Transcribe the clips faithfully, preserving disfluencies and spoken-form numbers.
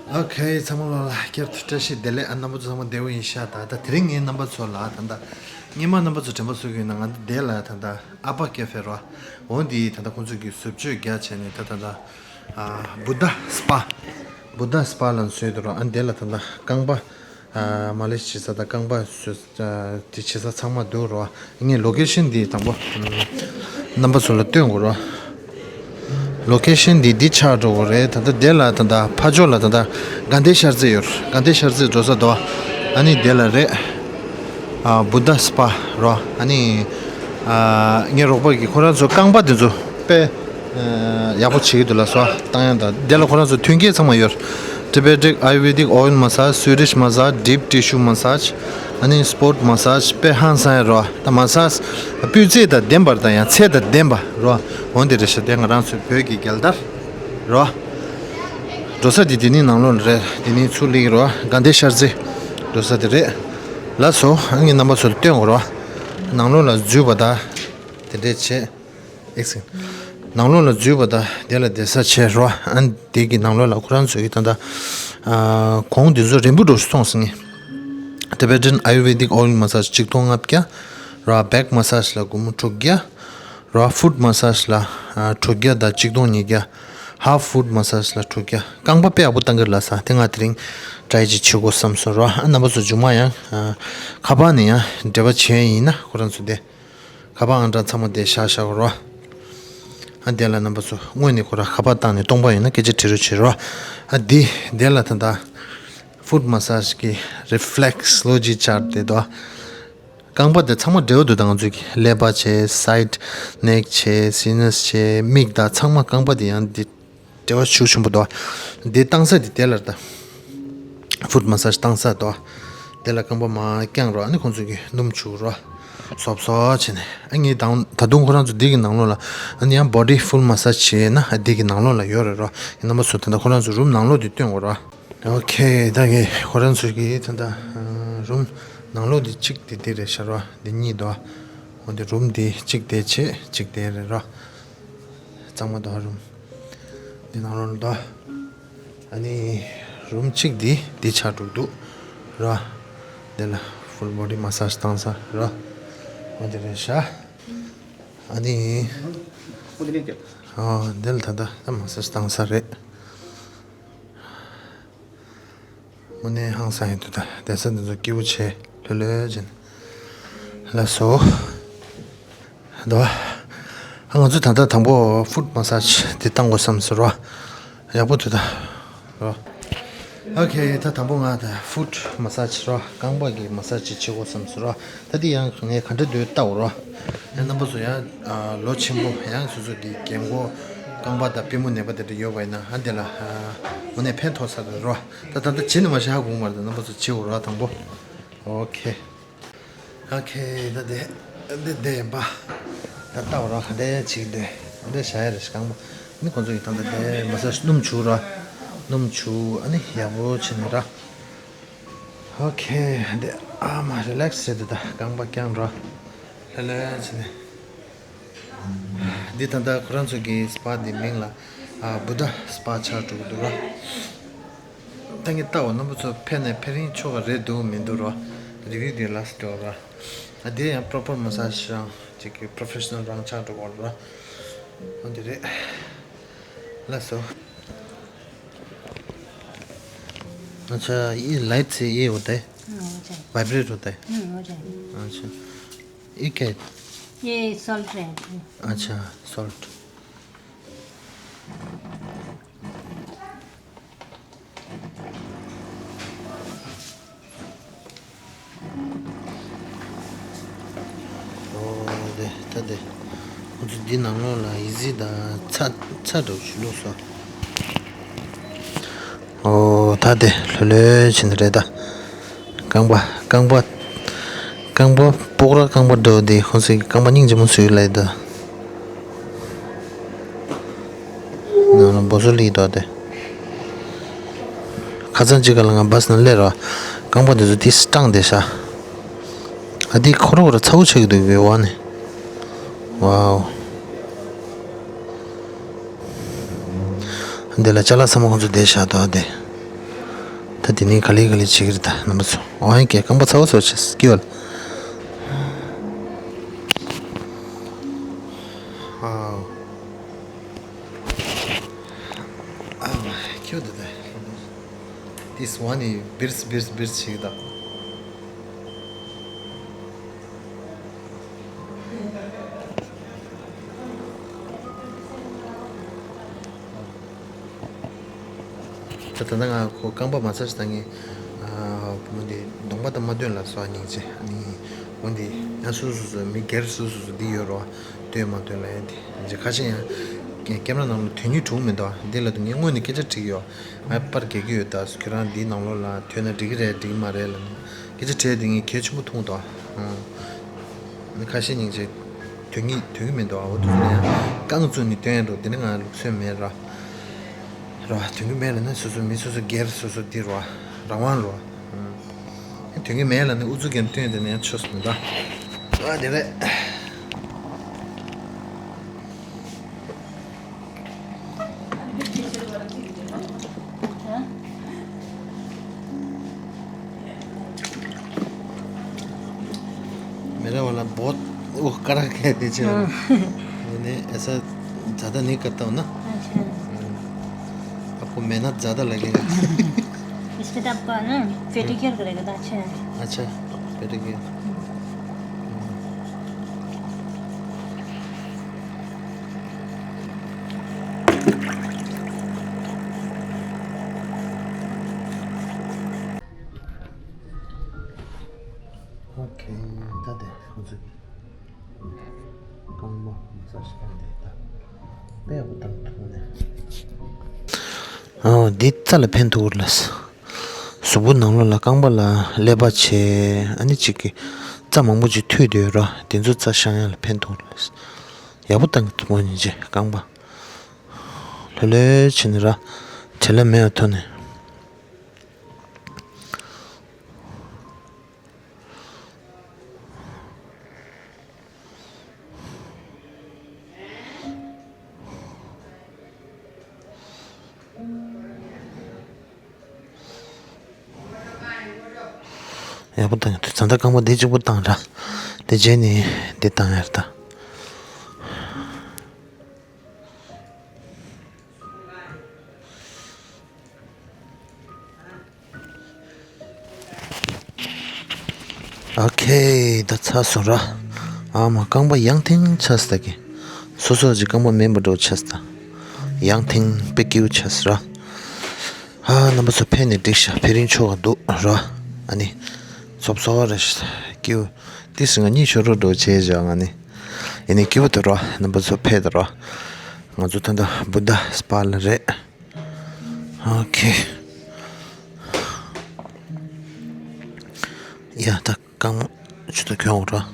ཨོ་ཁེ། ཚང་མ་ལོ་ལ་བསྐྱར་དུ་བཀྲ་ཤིས་བདེ་ལེགས། ཨ་རྣམ་པ་ཚོ་ཚང་མ་བདེ་པོ་ཡིན་ཤག་ད་ད་དེ་རིང་ངས་རྣམ་པ་ཚོ་ལ་ད་ད་སྔོན་མ་རྣམ་པ་ཚོ་དྲན་པ་གསོ་གི་ཡོད་ན། ང་འདི་འདི་ལ་ད་ད་ཨ་པ་ཀེ་ཧྥེ་རོ། འོ་འདི་ད་ད་ཁོང་ཚོ་གི་བཟོ་བཅོས་རྒྱག་བྱས་ནས་ད་ད་ད་ཨ་བུདྡྷ་སྤ། བུདྡྷ་སྤ་ལ་བཟོས་འདུག་རོ། ཨ་འདི་ལ་ད་ད་རྐང་པ་ཨ་མ་ལེ་ཤི་ས་ད་རྐང་པ་བཟོས། དེ་བྱེད་ས་ཚང་མ་འདུག་རོ། ངས་ལོ་ཀེ་ཤན་འདི་དང་པོ་རྣམ་པ་ཚོ་ལ་སྟོན་དགོས་རོ། ལོ་ཀེ་ཤན་འདི་འདི་ཆགས་འགྲོ་གི་རེད། ད་ལྟ་དེ་ལ་ད་ལྟ་ཕ་ཕྱོགས་ལ་ད་ལྟ་དགའ་ལྡན་ཤར་རྩེ་ཡོད། དགའ་ལྡན་ཤར་རྩེ་འགྲོ་ས་འདུག་ཨ་ནི་དེ་ལ་རེད། ཨ་བུདྡྷ་སྤ་རོ། ཨ་ནི་ཨ་ངའི་རོགས་པ་གིས་ཁོ་རང་ཚོ་རྐང་པ་དེ་ཚོ་དཔེ་ཡག་པོ་བྱེད་ཀྱི་འདུག་ལ་སོ། བཏང་ཡག་དང་དེ་ལ་ཁོ་རང་ཚོ་མཐུན་རྐྱེན་ཚང་མ་ཡོད། Tibetic Ayurvedic oil massage, Swedish massage, deep tissue massage, ཨ་ནི་sport massage དཔེ་ཧང་སང་ཡག་རོ། ད་མ་སཱཇ་སྤུས་ཚད་དང་ལྡན་པར་དང་ཡང་ཚད་དང་ལྡན་པ་རོ། འོན་ཏེ་རེད་ཤག་དེ་ང་རང་ཚོའི་བོད་ཀྱི་རྒྱལ་དར་རོ། འགྲོ་ས་དེ་དེ་ནི་ནང་ལོགས་ལ་རེད། དེ་ནི་ཚུར་སླེབས་རོ། དགའ་ལྡན་ཤར་རྩེ་འགྲོ་ས་དེ་རེད། ལགས་སོ། ཨ་ངས་རྣམ་པ་ཚོ་ལ་སྟོན་དགོས་རོ། ནང་ལོགས་ལ་འཛུལ་བ་དང་དེ་འདྲས་བྱེད། ཨེག་སི། ནང་ལོགས་ལ་འཛུལ་བ་དང་དེ་ལ་བསྡད་ས་བྱས་རོ། ཨ་དེ་གི་ནང་ལོགས་ལ་ཁོ་རང་ཚོ་གི་ད་ལྟ་ཨ་གོང་དེ་ཚོ་རན་པོ་འགྲོ་སོང་ཟིན། Tibetan Ayurvedic oil massage གཅིག་སྟོང་ལྔ་བརྒྱ་རོ། Back massage ལ་སྒོར་མོ་དྲུག་བརྒྱ་རོ། Foot massage ལ་ཨ་དྲུག་བརྒྱ་དང་གཅིག་སྟོང་ཉིས་བརྒྱ། Half foot massage ལ་དྲུག་བརྒྱ། རྐང་པ་དཔེ་ཡག་པོ་བཏང་གི་རེད་ལགས་སོ། དེ་ང་དེ་རིང་ཊ་རའི་ཅིག་བྱེད་དགོས་བསམ་སོང་རོ། ཨ་རྣམ་པ་ཚོ་མཇུག་མ་ཡང་ཨ་ཁ་པར་ནས་ཡང་འབྲེལ་བ་བྱས་ཡིན་ན་ཁོ་རང་ཚོ་དེ། ཁ་པར་ཨང་གྲངས་ཚང་མ་དེ་བཞག་བཞག་རོ། ཨ་དེ་ལ་རྣམ་པ་ཚོ་སྔོན་ནས་ཁོ་རང་ཁ་པར་བཏང་ནས་སྟོང་པ་ཡོད་ན་སྐད་ཆ་དྲི་རོགས་བྱེད་རོ། ཨ་དེ་དེ་ལ་ད་ལྟ་foot massage གི་reflexology chart དེ་དོ། རྐང་པ་དེ་ཚང་མ་འབྲེལ་བ་འདུག་ད་ང་ཚོའི་གི་ཀླད་པ་བྱས། side neck བྱས། sinus བྱས། མིག་དང་ཚང་མ་རྐང་པ་དེ་ཡང་འདི་འབྲེལ་བ་ཤུགས་ཆེན་པོ་འདུག་འདི་བཏང་ས་དེ་དེ་ལ་ད་foot massage བཏང་ས་འདུག་དེ་ལ་རྐང་པ་མར་བརྐྱངས་རོ། ཨ་ནི་ཁོང་ཚོ་གི་སྣུམ་བྱུག་རོ། སོབ་སོབ་བྱས་ནས། ཨ་ངས་ད་ད་དུང་ཁོ་རང་ཚོ་འདི་གི་ནང་ལོགས་ལ་ཨ་ནི་ཡང་body full massage བྱས་ན་ཨ་འདི་གི་ནང་ལོགས་ལ་ཡོད་རེད་རོ། ཡིན་ནམ་སོ་ད་ལྟ་ཁོ་རང་ཚོ་རུམ་ནང་ལོགས་དེ་སྟོན་དགོས་རོ། ཨོ་ཁེ། ད་གི་ཁོ་རང་ཚོ་གི་ད་ལྟ་རུམ་ནང་ལོགས་དེ་གཅིག་དེ་དེ་རེད་ཤག་རོ། དེ་གཉིས་འདུག་འོ་དེ་རུམ་དེ་གཅིག་དེ་བྱས་གཅིག་དེ་རེད་རོ། གཙང་མ་འདུག་རུམ། འདི་ནང་ལོགས་ལ་འདུག་ཨ་ནི་རུམ་གཅིག་འདི་འདི་ཆགས་འགྲོ་གི་འདུག་ར། འདི་ལ་full body massage བཏང་ས་ར། འོ་འདི་རེད་ཤག་ཨ་ནི། ཨ་འདི་ལ་ད་ལྟ་ད་massage བཏང་ས་རེད། དངོས་གནས་ཧང་སང་ཡིན་འདུག་ད་བསྡད་ས་འདི་ཚོ་སྐྱིད་པོ་བྱས་ལྷོད་ལྷོད་བྱས་ནས། ལགས་སོ། འདུག་ཨ་ང་ཚོ་ད་ལྟ་དང་པོ་foot massage དེ་བཏང་དགོས་བསམ་སོང་རོ། ཡག་པོ་འདུག་ད་རོ། ཨོ་ཁེ། ད་དང་པོ་ང་ད་foot massage རོ། རྐང་པ་གི་massage ཅིག་བྱེད་དགོས་བསམ་སོང་རོ། ད་འདི་ཡང་ངས་ག་འདྲ་འདུག་ལྟ་འོ་རོ། ཡང་རྣམ་པ་ཚོ་ཡང་ལོ་ཆེན་པོ་ཡང་སོ་སོ་གི་རྒན་གོག་རྐང་པ་དང་པུས་མོ་ནད་པ་དེ་འདྲ་ཡོད་པ་ཡིན་ན་ཨ་འདི་ལ་དངོས་གནས་ཕན་ཐོགས་ས་རེད་རོ། ད་ད་ལྟ་བྱེད་ནི་མ་བྱེད་ཧ་གོ་གི་མ་རེད། ད་རྣམ་པ་ཚོ་བྱེད་འོ་རོ་དང་པོ། ཨོ་ཁེ། ཨོ་ཁེ། ད་དེ་འདི་འདི་ཡིན་པ། ད་ལྟ་འོ་རོ་ག་འདྲ་བྱེད་འདི་འདྲ་བྱ་ཡ་རེད་ཤག་རྐང་པ། ནི་ཁོང་ཚོ་ཡི་ད་ལྟ་དེ་massage སྣུམ་བྱུག་རོ། སྣུམ་བྱུག་ཨ་ནི་ཡག་པོ་བྱེད་ནི་རོ། ཨོ་ཁེ། འདི་ཨ་མ་relax བྱེད་དུ་ད་རྐང་པ་བརྐྱངས་རོ། ལྷོད་ལྷོད་བྱེད་ནི། འདི་ད་ལྟ་ཁོ་རང་ཚོ་གི་spa འདི་མིང་ལ་ཨ་Buddha spa ཆགས་འགྲོ་གི་འདུག་ར། ད་ངས་ལྟ་འོ་རྣམ་པ་ཚོ་ཕེབས་ནས་ཕེབས་རིན་ཆོག་ག་རེད་འདུག་མི་འདུག་ར། review འདི་last འགྲོ་ར། ཨ་འདི་ཡང་proper massage རང་ཅིག་གི་professional རང་ཆགས་འགྲོ་གི་ར། འོ་འདི་རེད། ལགས་སོ། अच्छा, ये लाइट से ये होता है? हाँ, हो जाए। वाइब्रेट होता है? हम्म, हो जाए। अच्छा। ये क्या है? ये सॉल्ट है। अच्छा, सॉल्ट। ཨོ་དེ་ད་དེ། ཁོ་ཚོ་འདི་ནང་ལོགས་ལ་ཨི་ཟི་དང་ཚྭ་ཚྭ་འདྲ་བོ་ཞིག་བླུགས་སོང་། ཨོ་ད་དེ་ལྷོད་ལྷོད་བྱེད་ནི་རེད་ད། རྐང་པ་རྐང་པ་རྐང་པ་སྤོག་ར་རྐང་པ་འདྲ་བོ་དེ་ཁོ་ཚོས་རྐང་པ་སྙིང་རྗེ་མོ་བཟོས་ཡོད་ལབ་ཡོད་ད། ནང་ལ་འབོ་སོ་ལི་དོ་དེ། ཁ་སང་ཅིག་ག་ལ་ང་བཱས་ནང་སླེབས་ར། རྐང་པ་དེ་ཚོ་དེ་སྲིད་སྐྲངས་བསྡད་ཤག་ཨ་དེ་ཁོ་ར་ཁོ་ར་ཚ་བོ་ཆགས་ཀྱི་འདུག་བའི་བ་ནི། ཝའོ། འདི་ལ་ཅ་ལག་ཚང་མ་ཁོང་ཚོ་བསྡད་ཤག་དོ་དེ། ད་དེ་ནས་ག་ལེ་ག་ལེ་བྱེད་ཀྱི་རེད་ད་རྣམ་པ་ཚོ། འོ་ཡ་ཀྱེ་རྐང་པ་ཚ་བོ་ཚ་བོ་བྱས་སྐྱིད་པ་ལ། ཨ་ཁྱོད་འདི་ད། དེ་སུ་བ་ནི་བིར་སི་བིར་སི་བིར་སི་བྱེད་ཀྱི་ད། ད་ད་ལྟ་ང་ཁོ་རྐང་པ་མ་ཚ་ཞིག་བཏང་ངས། ཨ་བུ་མོ་འདི་གདོང་པ་ད་མ་སྟོན་ལ་སོ་ཨ་སྙིང་རྗེ། ཨ་ནི་བུ་འདི་ཡང་སུ་སུ་སུ་མི་སྒེར་སུ་སུ་སུ་འདི་ཡོད་རོ། སྟོན་མ་སྟོན་ལ་ཡ་འདི་ཁ་ཤས་ཡང་ཀེ་མ་ར་ནང་ལ་དོན་སྙིང་གྲུང་མི་འདུག་འདི་ལ་དུ་ངས་སྔོན་ནས་སྐད་ཆ་དྲིས་ཡོད། ང་པར་རྒྱག་གི་ཡོད་ད། ཁྱོད་རང་འདིའི་ནང་ལོགས་ལ་ཐོན་ན་འགྲིག་གི་རེད་འགྲིག་གི་མ་རེད་ལ་ནི་སྐད་ཆ་དྲིས་དེ་ངས་གལ་ཆེན་པོ་མཐོང་དོ། ཨང་། ཁ་ཤས་སྙིང་རྗེ། དོན་གྱི་དོན་གྱི་མི་འདུག་འོ་དུ་ནས་ཡང་རྐང་བཙུགས་ནས་སྟོན་ཡ་འགྲོ་དེ་ནི་ང་ལུགས་སྲོལ་མེད་ར། ར་དོན་གྱི་མེད་ལ་ནི་སོ་སོ་མི་སོ་སོ་སྒེར་སོ་སོ་འདི་ར་རང་དབང་ར། དོན་གྱི་མེད་ལ་ནི་ཨུ་ཚུགས་ཀྱང་སྟོན་དེ་ནི་ཡང་ཆོས་སུ་མི་འདུག་ཨ་དེ་རེད། मेरा वाला बहुत वो कड़ा है टीचर। हाँ। मैंने ऐसा ज़्यादा नहीं करता हूँ ना। अच्छा। आपको मेहनत ज़्यादा लगेगा। इसमें तो आपका ना पेडिक्योर करेगा तो अच्छा है। अच्छा, पेडिक्योर। ཨོ་ཁེ། ད་དེ་ཁོ་ཚོས་རྐང་པ་མ་སཱ་ཇི་བཏང་དེ་ད་དཔེ་ཡག་པོ་བཏང་ཐུབ་ནས། ཨོ་འདི་རྩ་ལ་ཕན་ཐོགས་ལ། གཟུགས་པོ་ནང་ལོགས་ལ་རྐང་པ་ལ་ཀླད་པ་བྱས་ཨ་ནི་གཅིག་གི་རྩ་མང་པོ་ཅིག་མཐུད་དེ་ཡོད་ར། དེ་ཚོ་རྩ་བཤང་ཡ་ལ་ཕན་ཐོགས་ལ། ཡག་པོ་བཏང་གི་འདུག་མོ་ཉིན་བྱས་རྐང་པ། ལྷོད་ལྷོད་བྱས་ནས་ར། བྲེལ་བ་མེད་པ་ཐོག་ནས། ཡག་པོ་བཏང་ཡོད། དུས་ཚོད་ད་རྐང་པ་འདི་གཅིག་པུ་བཏང་ར། དེ་རྗེས་ནས་འདི་བཏང་ཡར་ད། ཨོ་ཁེ། ད་ཚར་སོང་ར། ཨ་མ་རྐང་པ་ཡང་ཐེངས་ཆགས་ད་གི། སོ་སོ་གི་རྐང་པ་མེད་པ་འགྲོ་ཆགས་ད། ཡང་ཐེངས་དཔེ་སྐྱིད་པོ་ཆགས་ར། ཨ་རྣམ་པ་ཚོ་ཕེབས་ནས་འགྲིག་ཤག་ཕེ་རིང་ཆོག་ག་འདུག་ར། ཨ་ནི། ཚོབ་ཚོབ་ར་ཤག་སྐྱིད་པོ། ཏིས་ང་གཉིད་ཤོར་རོ་འགྲོ་བྱས་བཞག་ང་ནི། ཡིན་ནའི་སྐྱིད་པོ་འདུག་ར་རྣམ་པ་ཚོ་ཕེབས་ད་ར། ང་ཚོ་ད་ལྟ་བུདྡྷ་སྤ་ལ་རེད། ཨོ་ཁེ། ཡ་ད་རྐང་མ་ཆུ་ད་གྱོན་འོང་ར།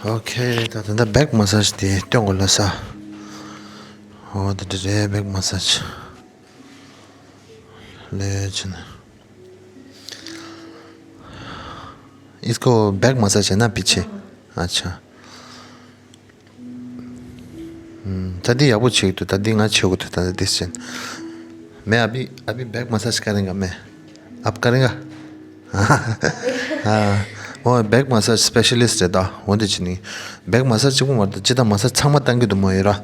ཨོ་ཁེ། ད་ད་ད་བེག་མ་སཱ་ཇི་དེ་སྟོན་དགོས་ལ་ས། ཨོ་ད་དེ་རེད་བེག་མ་སཱ་ཇི། ले चल। इसको बैक मसाज है ना पीछे? अच्छा। हम्म, ད་འདི་ཡག་པོ་བྱེད་ཀྱི་འདུག་ད་འདི་ང་བྱེད་དགོས་འདུག་ད་འདི་དེ་བྱས། मैं अभी अभी बैक मसाज करेंगे मैं। आप करेंगे? हाँ। वो बैक मसाज स्पेशलिस्ट है ད། འོ་འདི་བྱས་ནི། བེག་མ་སཱ་ཇི་གཅིག་པུ་མ་རེད་ད། ཅི་ད་མ་སཱ་ཇི་ཚང་མ་བཏང་གི་འདུག་མོ་ཡོད་ར།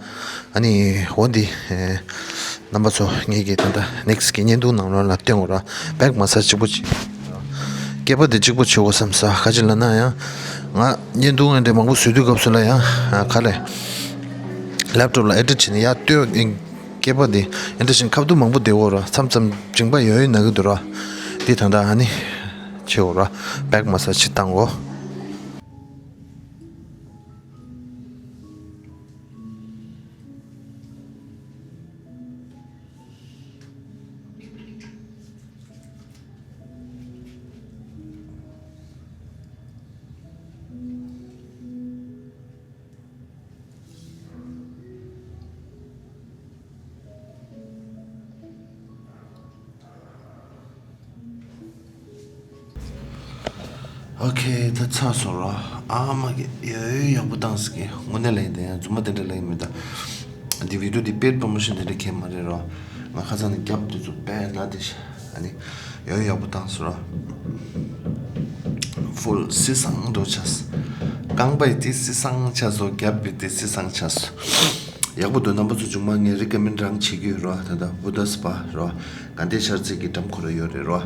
ཨ་ནི་འོ་འདི། རྣམ་པ་ཚོ་ངེད་ཀྱི་ད་ལྟ་ནེག་སི་གི་བརྙན་ཐུང་ནང་ལོགས་ལ་སྟོན་འོ་ར། བེག་མ་སཱ་ཇི་གཅིག་པུ་བྱེད། སྐེད་པ་དེ་གཅིག་པུ་བྱེད་དགོས་བསམ་ས་ག་ཅི་ལ་ན་ཡང་། ང་བརྙན་ཐུང་ཨེ་འདྲ་མང་པོ་བཟོ་དུས་སྐབས་སུ་ལ་ཡང་ག་ལེ། ལེབ་ཊོབ་ལ་ཨེ་ཌིཊ་བྱས་ནས་ཡར་ལྟོས། སྐེད་པ་དེ་ཨེ་འདྲ་བཞིན་ཁ་བསྡུ་མང་པོ་བསྡད་འོ་ར། མཚམས་མཚམས་མཇིང་པ་ཡོད་ཡོད་ན་གི་འདུག་ར། དེ་ད་ལྟ་ཨ་ནི་བྱེད་འོ་ར། བེག་མ་སཱ་ཇི་བཏང་འོ། ཨོ་ཁེ། ད་ཚར་སོང་ར། ཨ་མ་གི་ཡོད་ཡོད་ཡག་པོ་བཏང་ཟིག་གི། དངོས་གནས་ལ་ཡིན་ད་ཡང་རྫུན་མ་དེ་འདྲ་ལ་ཡིན་མེད་ད། འདི་བི་ཌིའོ་འདི་པེཌ་པྲོ་མོ་ཤོན་དེ་འདྲ་གས་མ་རེད་ར། ང་ཁ་སང་ནས་རྒྱབ་དེ་ཚོ་པས་ན་དེ་ཤ། ནི་ཡོ་ཡག་པོ་བཏང་སོང་ར། ཕུལ་སི་སང་འགྲོ་ཆས། རྐང་པ་ཡི་དེ་སི་སང་ཆས་སོ། རྒྱབ་ཡི་དེ་སི་སང་ཆས་སོ། ཡག་པོ་འདུག་རྣམ་པ་ཚོ་མཇུག་མ་ངས་རི་ཀ་མེན་རང་བྱེད་ཀྱི་ཡོད་ར། ད་ལྟ་བུ་ད་སི་པ་ར། དགའ་ལྡན་ཤར་རྩེ་གི་འགྲམ་ཁོ་ར་ཡོད་རེད་ར།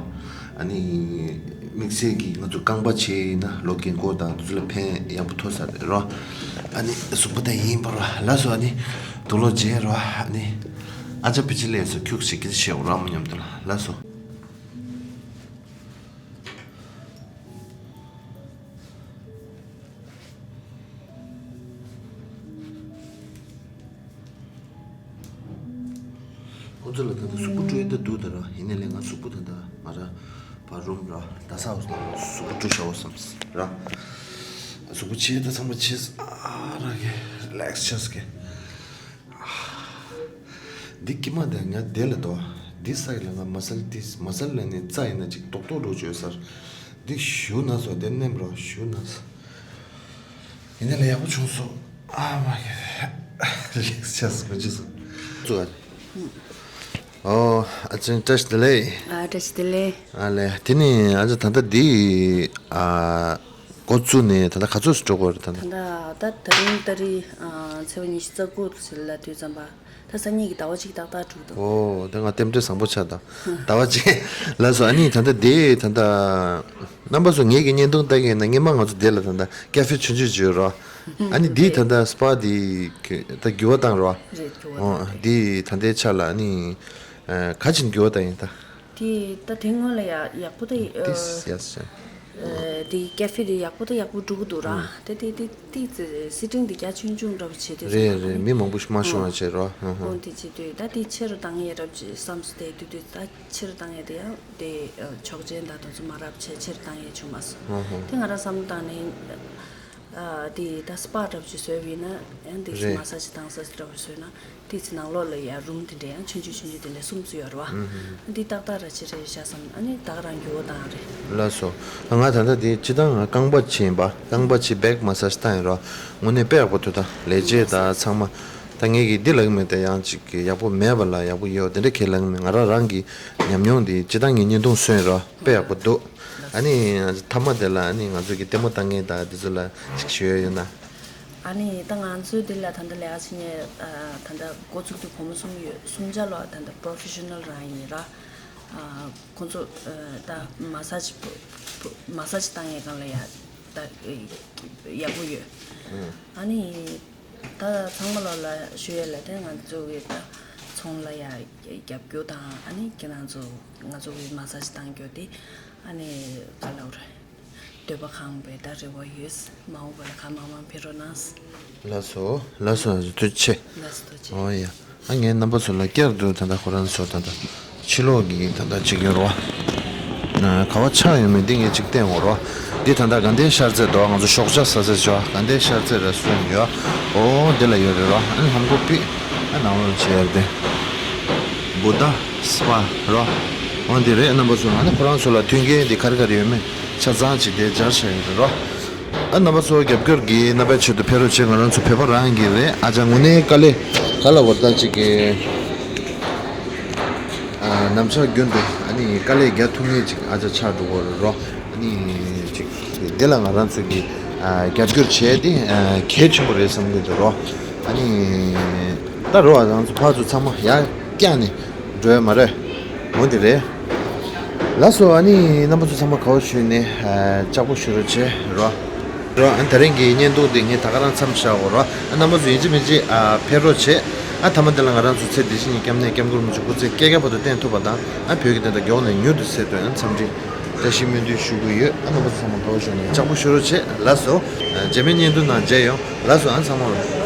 ཨ་ནི་དམིགས་བསལ་གྱི་ང་ཚོ་རྐང་པ་བྱས་ཡིན་ན་ལོ་རྒན་གོག་དང་དེ་ཚོ་ལ་ཕན་ཡག་པོ་ཐོགས་ས་རེད་ར། ཨ་ནི་གཟུགས་པོ་ད་ཡིན་པ་ར། ལགས་སོ། ཨ་ནི་དུག་ལོག་བརྗེས་ར། ཨ་ནི་ཨ་ཅག་པི་ཅི་ལས་སོ་ཁྱུག་ཞིག་གི་ཤེས་འོ་ར་མོ་མཉམ་དུ་ལ། ལགས་སོ། ཁོང་ཚོ་ལ་ད་ལྟ་གཟུགས་པོ་བཀྲུས་ད་འདུག་ད་ར། ཡིན་ནའི་ལས་ང་གཟུགས་པོ་ད་ལྟ་ང་ར་བ་རུམ་ར་ད་ས་འོ་གཟུགས་པོ་བཀྲུས་བྱ་འོ་བསམ་ར། གཟུགས་པོ་ཕྱེ་ད་ཚང་མ་ཕྱེ་ཨ་ར་གི་རི་ལེགས་ཆས་གི། འདི་ཀྱི་མ་དེ་ང་དེ་ལ་དོ། འདི་ས་ལ་ང་མ་སལ་ཏིས་མ་སལ་ལ་ནི་རྩ་ཡིན་ན་ཅིག་ཏོག་ཏོག་འགྲོ་བཅོས་སར། འདི་ཞུ་ན་སོ་དེ་ནེམ་རོ་ཞུ་ན་སོ། ཡིན་ན་ལ་ཡག་པོ་བྱུང་སོ། ཨ་མ་གི་ལེགས་ཆས་གོ་ཅི་སོ། ཙུ་ཨ། ཨོ་ཨ་ཅན་བཀྲ་ཤིས་བདེ་ལེགས། ཨ་བཀྲ་ཤིས་བདེ་ལེགས། ཨ་ལེ་དེ་ནི་ཨ་ཅག་ད་ལྟ་འདི་ཨ། འགོ་བཙུགས་ནས་ད་ལྟ་ག་ཚོད་སུ་འགྲོ་དགོས་རེད་ད་ལྟ། ད་ལྟ་ད་རིང་ཏ་རིག་ཨ་ཚེས་པ་ཉི་ཤུ་རྩ་དགུ་ལ་དུས་ཙམ་པ། ད་སང་ཉིན་གྱི་ཟླ་བ་གཅིག་ཏག་ཏག་འགྲོ་གི་འདུག་ཨོ་ད་ང་རྟེན་འབྲེལ་བཟང་པོ་ཆགས་ད། ཟླ་བ་གཅིག་ལགས་སོ། ཨ་ནི་ད་ལྟ་དེ་ད་ལྟ་རྣམ་པ་ཚོ་ངེད་ཀྱི་བརྙན་ཐུང་ལྟ་གི་ཡིན་ན་སྔོན་མ་ང་ཚོ་དེ་ལ་ད་ལྟ་ཀ་ཧྥེ་ཆུང་ཆུང་བརྗོད་རོགས། ཨ་ནི་དེ་ད་ལྟ་སྤ་དེ་ད་འགྱུར་བ་བཏང་རོགས། རེད་འགྱུར་བ་ཨོ་བཏང་རེད། དེ་ད་ལྟའི་ཆ་ལ་ཨ་ནི་ག་ཅིན་འགྱུར་བ་བཏང་ཡིན་ད། དེ་ད་དེ་སྔོན་ལ་ཡ་ཡག་པོ་ད། ཏིས་ཡ་ས་ཅན། དེ་ཀ་ཧྥེ་དེ་ཡག་པོ་ད་ཡག་པོ་འགྲོ་གི་འདུག་ར། ཨང་། དེ་དེ་དེ་ཏིས་སི་ཊིང་དེ་རྒྱ་ཆུང་ཆུང་འདྲ་པོ་བྱེད་དུས་རེད་ཙམ་རེད། ཨ་མི་མང་པོ་ཞིག་མ་ཤོང་ཨང་བ་བྱེད་རོ། ཧང་ཧང་། དེ་བྱེད་དུས་ད་དེ་ཆེ་རུ་བཏང་ཡས་རབས་ཅིག་བསམ་སོང་། དེ་དུས་དུས་ད་ཆེ་རུ་བཏང་ཡས་དེ་ཡང་དེ་ཆོག་མཆན་ད་དུང་ཚོ་མ་རབས་བྱས་ཆེ་རུ་བཏང་ཡས་བྱུང་མ་སོང་། ཧང་ཧང་། དེ་ང་རང་བསམ་བློ་བཏང་ནས་དེ་ད་སི་པ་འདྲ་པོ་ཅིག་བཟོས་པ་ཡིན་ན་ཡང་དེ་རེད། མ་ས་ཅི་བཏང་ས་འདྲ་པོ་བཟོས་ན། དེ་ཚེ་ནང་ལོགས་ལ་ཡ་རུམ་དེ་འདྲ་ཡང་ཆུང་ཆུང་ཆུང་ཆུང་དེ་འདྲ་གསུམ་ཙམ་ཡོད་རེད་བ། ཨུ་ཧུ་ཧུ། འདི་ཏག་ཏག་ར་ཅི་རེད་ཤག་བསམ། ཨ་ནི་ད་ག་རང་འགྱུར་བ་བཏང་རེད། ལགས་སོ། ང་ད་ལྟ་དེ་སྤྱི་བཏང་ང་རྐང་པ་ཕྱིན་པ་རྐང་པ་ཕྱི་བེག་མ་སཱ་ཇི་བཏང་ཡིན་རོ། དངོས་གནས་དཔེ་ཡག་པོ་ཐུག་ད་ལས་བྱེད་ད་ཚང་མ། ད་ངས་ཀྱི་འདི་ལབ་ཀྱི་མེད་ད་ཡང་ཅིག་གི་ཡག་པོ་མེད་པ་ལ་ཡག་པོ་ཡོད་དེ་འདྲ་ཁས་ལབ་ཀྱི་མེད། ང་རང་རང་གི་ཉམས་མྱོང་འདི་སྤྱི་བཏང་ངས་བརྙན་ཐུང་བཟོས་ཡིན་རོ། དཔེ་ཡག་པོ་འདུག་ཨ་ནི་མཐའ་མ་དེ་ལ་ཨ་ནི་ང་ཚོ་གི་ལྟད་མོ་ལྟ་མཁན་ད་དེ་ཚོ་ལ་ཅིག་ཞུ་ཡ་ཡོད་ན། ཨ་ནི་ད་ང་ཚོའི་འདི་ལ་ད་ལྟ་ལས་ཀ་བྱེད་མཁན་ཨ་ད་ལྟ་འགོ་བཙུགས་དུས་བུ་མོ་གསུམ་ཡོད། གསུམ་ཆ་ལོ་ད་ལྟ་པོ་རོ་ཕེ་ཤ་ནལ་རང་ཡིན་ར། ཨ་ཁོང་ཚོ་ཨ་ད་མ་སཱ་ཇི་མ་སཱ་ཇི་བཏང་ཡས་སྒང་ལ་ཡ་ད་ཡག་པོ་ཡོད། ཨ་ནི་ད་ཚང་མ་ལོ་ལ་ཞུ་ཡས་ལ་ད་ང་ཚོ་གི་ད་ཚོང་ལ་ཡ་རྒྱབ་སྐྱོར་དང་ཨ་ནི་ཁྱེད་རང་ཚོ་ང་ཚོ་གི་མ་སཱ་ཇི་བཏང་རྒྱུ་དེ་ཨ་ནི་ག་ལབ་རེད། འདོད་པ་ཁེངས་པའི་ད་རེ་བ་ཡོད། མ་འོངས་པ་ལ་གང་མང་མང་ཕེབས་རོགས་གནང་། ལགས་སོ། ལགས་སོ། ཐུགས་རྗེ་ཆེ། ལགས་སོ། ཐུགས་རྗེ་ཆེ། ཨོ་ཡ། ཨ་ངས་རྣམ་པ་ཚོ་ལ་བསྐྱར་དུ་ད་ལྟ་ཁོ་རང་ཚོ་ད་ལྟ་ཕྱི་ལོགས་ཀྱི་ད་ལྟ་ཅིག་ཡོད་རོ། ན་ག་བ་ཆགས་ཡོད་མེད་འདི་ངས་ཅིག་བསྟན་འོང་རོ། འདི་ད་ལྟ་དགའ་ལྡན་ཤར་རྩེ་དོ། ང་ཚོ་ཞོགས་ཇ་ཟ་ཟེར་ཅོ་དགའ་ལྡན་ཤར་རྩེ་རེ་སི་ཊོ་རན་ཡོད། ཨོ་འདི་ལ་ཡོད་རེད་རོ། ཨ་ནི་ལྷམ་གོག་པི་ཨ་ནང་ལོགས་བྱེད་ཡར་དེ་བུ་ད་སི་པ་རོ། ཨོ་འདི་རེད། རྣམ་པ་ཚོ་ཨ་ནི་ཁོ་རང་ཚོ་ལ་མཐུན་རྐྱེན་འདི་ག་རེ་ག་རེ་ཡོད་མེད་ཆ་ཚང་ཅིག་དེ་སྦྱར་བྱས་ཡོད་རེད་རོ། ཨ་རྣམ་པ་ཚོ་རྒྱབ་སྐྱོར་གྱི་རྣམ་པའི་ཆེད་དུ་ཕེབས་རོགས་བྱེད། ང་རང་ཚོ་བོད་པ་རང་གི་རེད། ཨ་ཅག་དངོས་གནས་དཀའ་ལས་ག་ལ་བར་ཐག་ཅིག་གི་ཨ་ནམ་ཞག་རྒྱུན་དུ་ཨ་ནི་དཀའ་ལས་རྒྱག་ཐུབ་མཁན་ཅིག་ཨ་ཅག་ཆགས་འགྲོ་གི་རེད་རོ། ཨ་ནི་ཅིག་འདི་ལ་ང་རང་ཚོ་གི་ཨ་རྒྱབ་སྐྱོར་བྱས་ཏེ་ཨ་གལ་ཆེན་པོ་རེད་བསམ་གྱི་འདུག་རོ། ཨ་ནི་ད་རོ་ཨ་རང་ཚོ་ཕར་ཚུར་ཚང་མ་ཡར་བཀྱག་ནས་འགྲོ་ཡ་མ་རེད། འོ་འདི་རེད། ལགས་སོ། ཨ་ནི་རྣམ་པ་ཚོ་ཚང་མ་ག་བ་ཞུས་ནས་ཨ་ལྕགས་པོ་ཞུ་རོགས་བྱེད་རོ། རོ་ཨ་ནི་ད་རིང་གི་བརྙན་ཐུང་འདི་ངས་ད་ག་རང་མཚམས་བཞག་གོ་རོ། ཨ་རྣམ་པ་ཚོ་ཡིན་གཅིག་མིན་གཅིག་ཨ་ཕེབས་རོགས་བྱེད། ཨ་མཐའ་མ་འདི་ལ་ང་རང་ཚོ་ཚེ་འདི་ཕྱི་གཉིས་སྐྱབས་གནས་སྐྱབས་མགོན་རིན་པོ་ཆེ་སྐུ་ཚེ་བསྐལ་བརྒྱ་བར་དུ་བརྟན་ཐུབ་པ་དང་ཨ་བོད་ཀྱི་བདེན་མཐའ་མགྱོགས་ནས་མྱུར་དུ་གསལ་ཐུབ་ཡང་འཚམས་འདྲི་བཀྲ་ཤིས་སྨོན་འདུན་ཞུ་གི་ཡོད། ཨ་རྣམ་པ་ཚོ་ཚང་མ་ག་བ་ཞུས་ནས་ལྕགས་པོ་ཞུ་རོགས་བྱེད། ལགས་སོ། ཨ་རྗེས་མའི་བརྙན་ཐུང་ནང་མཇལ་ཡོང་། ལགས་སོ། ཨ་ཚང་མ་ལ།